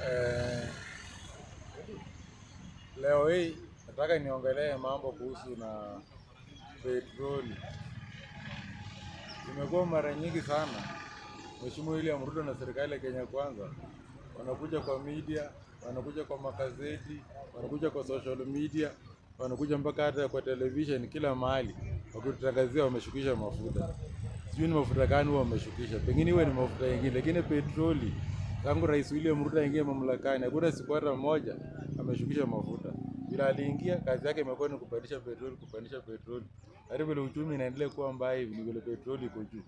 Eh, leo hii nataka niongelee mambo kuhusu na petroli. Imekuwa mara nyingi sana Mheshimiwa William Ruto na serikali ya Kenya Kwanza wanakuja kwa media, wanakuja kwa magazeti, wanakuja kwa social media, wanakuja mpaka hata kwa television, kila mahali wakitutangazia wameshukisha mafuta. Sijui ni mafuta gani huwa wameshukisha, pengine iwe ni mafuta yengine, lakini petroli tangu Rais William Ruto aingie mamlakani hakuna siku hata moja ameshukisha mafuta. Bila aliingia, kazi yake imekuwa ni kupandisha petroli, kupandisha petroli. Hadi vile uchumi inaendelea kuwa mbaya hivi, ni vile petroli iko juu.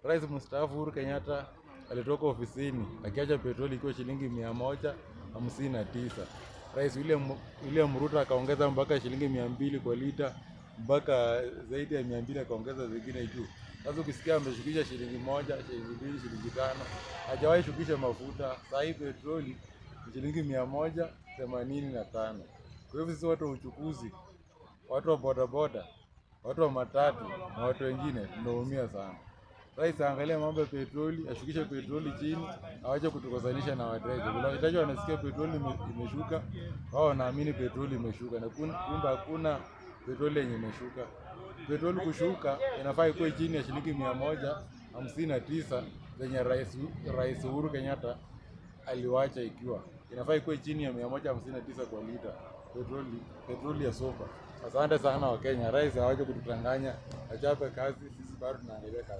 Rais mstaafu Uhuru Kenyatta alitoka ofisini akiacha petroli ikiwa shilingi 159. Rais William Ruto akaongeza mpaka shilingi 200 kwa lita, mpaka zaidi ya 200 akaongeza zingine juu. Sasa ukisikia ameshukisha shilingi 1, shilingi 2, shilingi 5, hajawahi shukisha mafuta. Sasa hii petroli ni shilingi 185. Kwa hivyo sisi watu wa uchukuzi, watu wa bodaboda, watu wa matatu na watu wengine tunaumia sana. Rais aangalie mambo ya petroli, ashukishe petroli chini, awache kutukosanisha na wateja. Kuna wateja wanasikia petroli imeshuka, wao wanaamini petroli imeshuka, na kumbe hakuna petroli yenye imeshuka. Petroli kushuka inafaa ikuwe chini ya shilingi 159 zenye Rais Uhuru Kenyatta aliwacha ikiwa. Inafaa ikuwe chini ya 159 kwa lita petroli ya sofa. Asante sana Wakenya. Rais awache kutudanganya, achape kazi, sisi bado tunaangalia kazi.